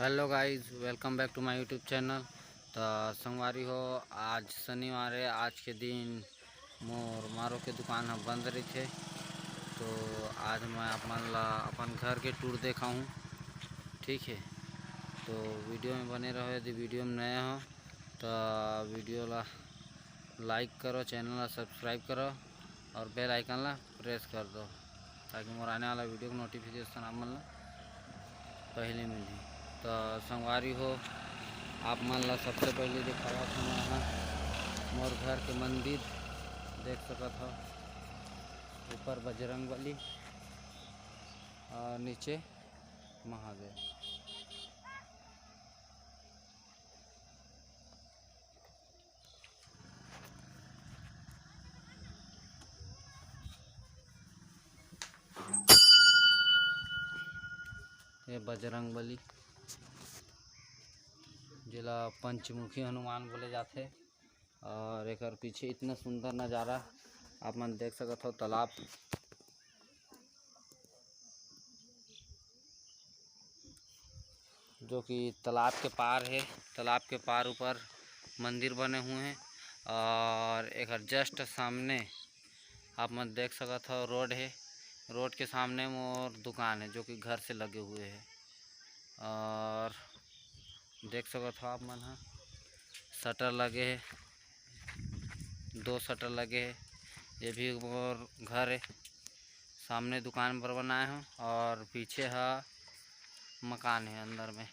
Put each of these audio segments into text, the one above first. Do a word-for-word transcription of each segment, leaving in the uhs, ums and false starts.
Hello guys, welcome back to my YouTube channel। त संगवारी हो, आज शनिवार है, आज के दिन मोर मारो के दुकान ह बंद रहिथे। तो आज मैं आप मन ला अपन घर के टूर देखाहूँ, ठीक है। तो वीडियो में बने रहो, यदि वीडियो में नया हो तो वीडियो ला लाइक करो, चैनल ला सब्सक्राइब करो और बेल आइकन ला प्रेस कर दो, ताकि मोर आने वाला वीडियो के नोटिफिकेशन आप मन ला पहले मिलही। तो संगवारी हो, आप मन ला सबसे पहले दिखावत हूँ मैं ह मोर घर के मंदिर। देख सकत हो, ऊपर बजरंग बली और नीचे महादेव। ये बजरंग बली, जेला पंचमुखी हनुमान बोले जाथे, और एकर पीछे इतना सुंदर नज़ारा आप मन देख सकत हो, तालाब। जो कि तालाब के पार है, तालाब के पार ऊपर मंदिर बने हुए हैं। और एक जस्ट सामने आप मन देख सकत हो, रोड है, रोड के सामने मोर दुकान है, जो कि घर से लगे हुए है। और देख सकत हो आप मन ह, शटर लगे है, दो शटर लगे है। ये भी मोर घर है, सामने दुकान बर बनाए हूँ और पीछे ह मकान है अंदर में।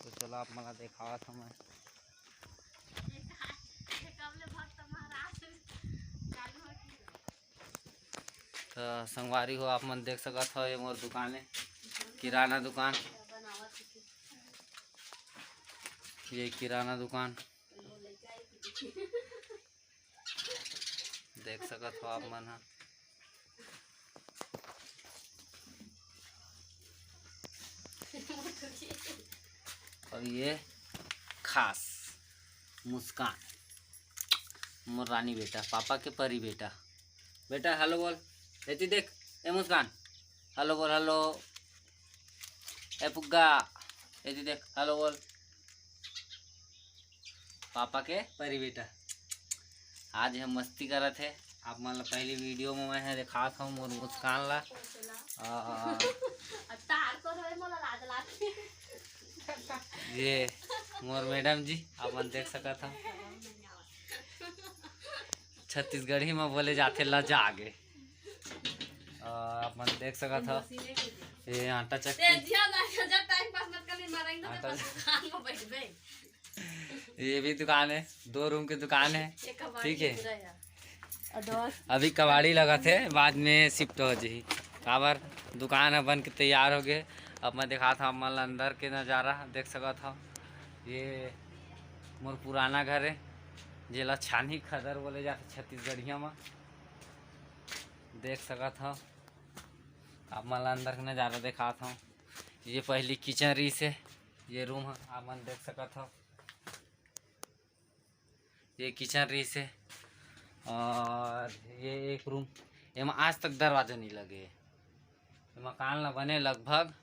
तो चलो आप मन ला देखावत हूँ मैं। तो संगवारी हो, आप मन देख सकत हो, ये मोर दुकान है, किराना दुकान। ये किराना दुकान देख सकत हो आप मन ह। और ये खास मुस्कान, मोर रानी बेटा, पापा के परी बेटा। बेटा हेलो बोल, एती देख, ए मुस्कान, हेलो बोल, हेलो। ए पुग्गा, एती देख, हेलो बोल। पापा के परी बेटा आज हम मस्ती करत हे। आप मन ला पहली वीडियो में मैं ह दिखात हूँ मोर मुस्कान ला। आ, अब तार तो रहे, मोला लाज लागथे। ये मोर मैडम जी, आप मन देख सकत हो, छत्तीसगढ़ी में बोले जाथे लजा गे। आ, आप मन देख सकत हो, ये आटा चक्की। आटा, ये भी दुकान है, दो रूम के दुकान है, ठीक है। अभी कबाड़ी लगत है, बाद में शिफ्ट हो जाही। काबर दुकान ह बन के तैयार हो गए। अब मैं दिखात हूँ आप मन ला अंदर के नज़ारा, देख सकत हो। ये मोर पुराना घर है, जेला छानी खदर बोले जाथे छत्तीसगढ़िया में। देख सकत हो, आप मन ला अंदर के नज़ारा दिखात हूँ। ये पहली किचन रहिस हे, ये रूम ह आप मन देख सकत हो। ये किचन रहिस हे और ये एक रूम, एमा आज तक दरवाजा नहीं लगे। ये मकान ला बने लगभग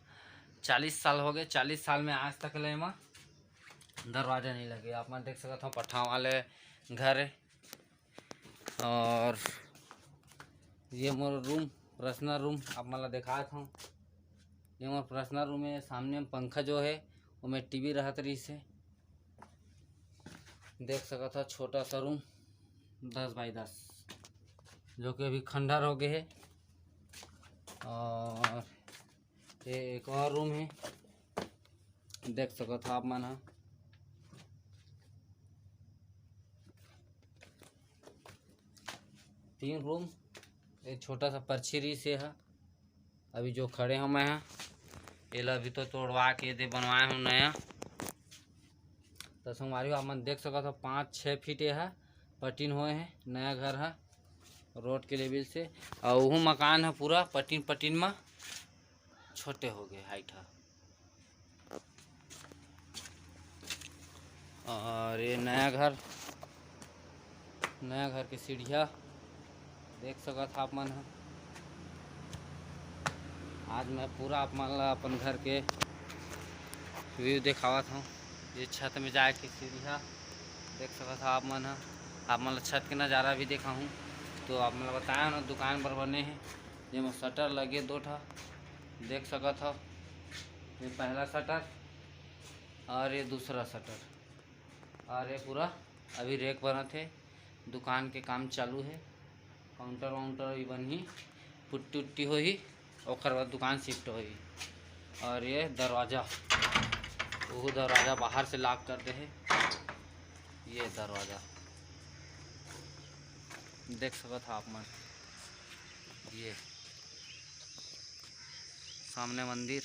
चालीस साल हो गए, चालीस साल में आज तक ले एमा दरवाजा नहीं लगे। आप मन देख सकत हो, पठाव वाले घर है। और ये मोर रूम, पर्सनल रूम आप मन ला देखात हूँ। ये मोर पर्सनल रूम है, सामने में पंखा जो है वो में टीवी रहत रहिस हे। देख सकत हो, छोटा सा रूम, दस बाई दस, जो कि अभी खंडर हो गए है। और ये एक और रूम है, देख सकत हो आप मन ह, तीन रूम। एक छोटा सा परछी रहिस हे, अभी जो खड़े हो मैं ह, एला अभी तो तोड़वा के दे बनवाए हूँ नया। तो संगवारी हो, आप मन देख सकत हो, पाँच छः फीट ये ह पटिन होए हे नया घर ह रोड के लेवल से, और वो मकान ह पूरा पटिन पटिन में छोटे हो गए हाइट ह। और ये नया घर, नया घर के सीढ़िया देख सकत ह आप मन ह। आज मैं पूरा आप मन ला अपन घर के व्यू देखावत हूँ। ये छत में जाए के सीढ़ी ह, देख सकत हो आप मन ह। आप मन ला छत के नज़ारा भी देखाहूँ। तो आप मन ला बताया ना, दुकान बर बने हे, जेमा शटर लगे दो ठा, देख सकत हो। ये पहला शटर और ये दूसरा शटर, और ये पूरा अभी रैक बनत हे। दुकान के काम चालू हे, काउंटर वाउंटर भी बनही, पुट्टी उट्टी होही, ओकर बाद दुकान शिफ्ट होही। और ये दरवाज़ा, वो दरवाज़ा बाहर से लॉक कर दे हे। ये दरवाज़ा देख सकत हो आप मन, ये सामने मंदिर।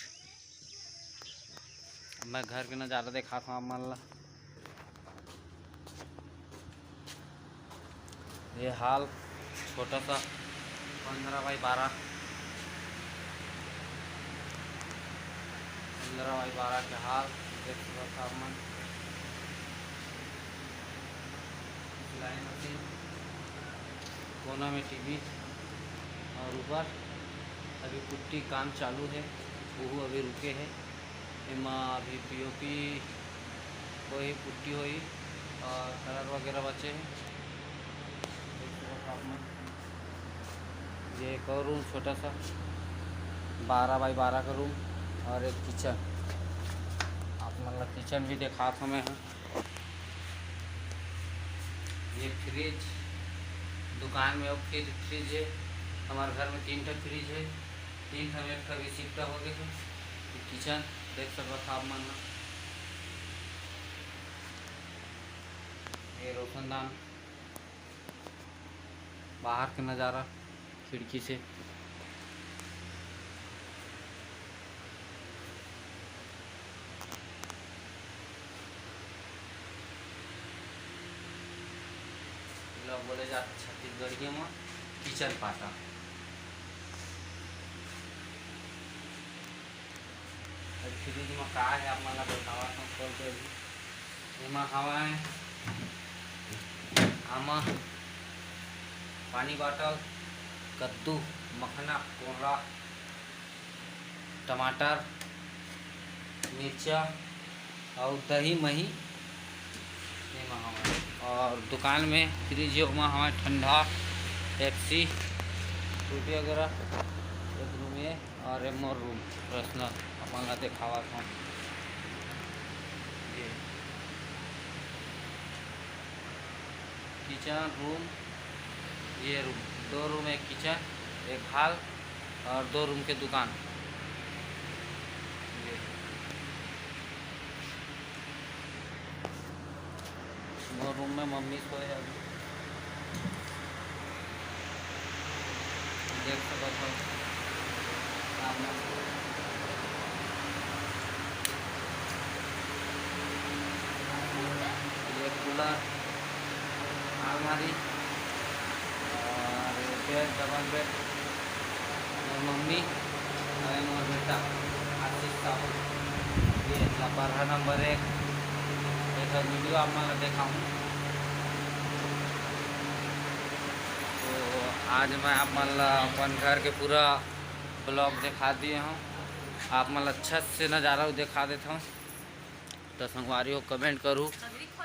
अब मैं घर के नज़ारा देखात हूँ आप मन ला। ये हॉल छोटा सा, पंद्रह बाई बारह, पंद्रह बाई बारह के हॉल देख सकत हो आप मन। सिलाई मशीन, कोना में टीवी और ऊपर अभी पुट्टी काम चालू हे, वो अभी रुके हे। एमा अभी पीओपी होही, पुट्टी होही और कलर वगैरह बचे हे। देख सकत हो आप मन, ये एक और रूम छोटा सा, बारह बाई बारह का रूम और एक किचन। आप मन ला किचन भी देखात हूँ मैं ह। ये फ्रिज, दुकान में वो फ्रिज, फ्रिज हे। हमारे घर में तीन ठो फ्रिज हे, तीन ठो में एक ठो अभी शिफ्ट हो गए हे। ये किचन देख सकत हो आप मन ह। ये रोशनदान, बाहर के नज़ारा खिड़की से। एला बोले जाथे छत्तीसगढ़िया म किचन पाटा। अब फ्रिज म का हे, आप मन ला बतावत हूँ, खोल के भी। एमा हवय आमा, पानी बॉटल, कद्दू, मखना, कोहड़ा, टमाटर, मिर्चा अउ दही मही एमा हवय। और दुकान में फ्रिज हे, ओमा हवय ठंडा, पेप्सी, फ्रूटी वगैरह। एक रूम ये और ये मोर रूम पर्सनल, अपन ला देखावत हूँ। ये किचन रूम, ये रूम, दो रूम, एक किचन, एक हॉल और दो रूम के दुकान। ये मोर रूम में मम्मी सोए हे अभी, देख सकत हो। ये कूलर, अलमारी और बेड, डबल बेड। मोर मम्मी अउ मोर बेटा आशीष साहू, ये लपरहा नंबर एक। एकर वीडियो आप मन ला देखाहूँ। तो आज मैं आप मन ला अपन घर के पूरा ब्लॉग दिखा दिए हूँ। आप मन ला अच्छा से नज़ारा देखा देता हूँ। तो संगवारी हो, कमेंट करू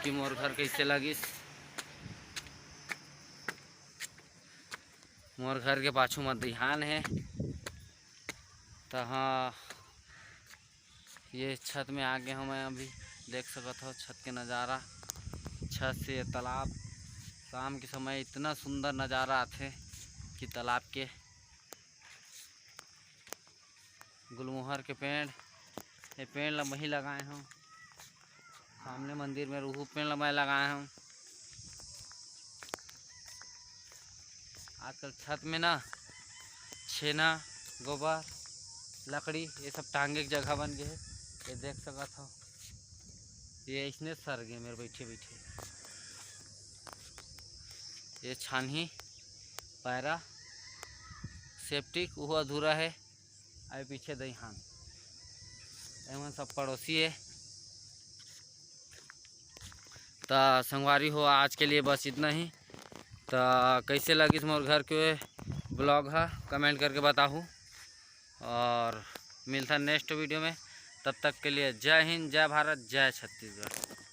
कि मोर घर कैसे लगिस। मोर घर के पाछू म दइहान हे। त हाँ, ये छत में आ गे हवं मैं अभी। देख सकत हो छत के नज़ारा, छत से ये तालाब। शाम के समय इतना सुंदर नज़ारा आथे कि तालाब के। गुलमोहर के पेड़, ये पेड़ ला मैं ही लगाए हूँ। सामने मंदिर में रूहू पेड़ ला मैं लगाए हूँ। आजकल छत में ना छेना, गोबर, लकड़ी, ये सब टांगे के जगह बन गए हे। ये देख सकत हो, ये इसने सर गए मेरे बैठे बैठे। ये छानही, पैरा, सेप्टिक, वो अधूरा है। अरे पीछे दइहान, एमन सब पड़ोसी है। त संगवारी हो, आज के लिए बस इतना ही। त कैसे लगिस मोर घर के ब्लॉग ह, कमेंट करके बताहू। और मिलता नेक्स्ट वीडियो में। तब तक के लिए जय हिंद, जय भारत, जय छत्तीसगढ़।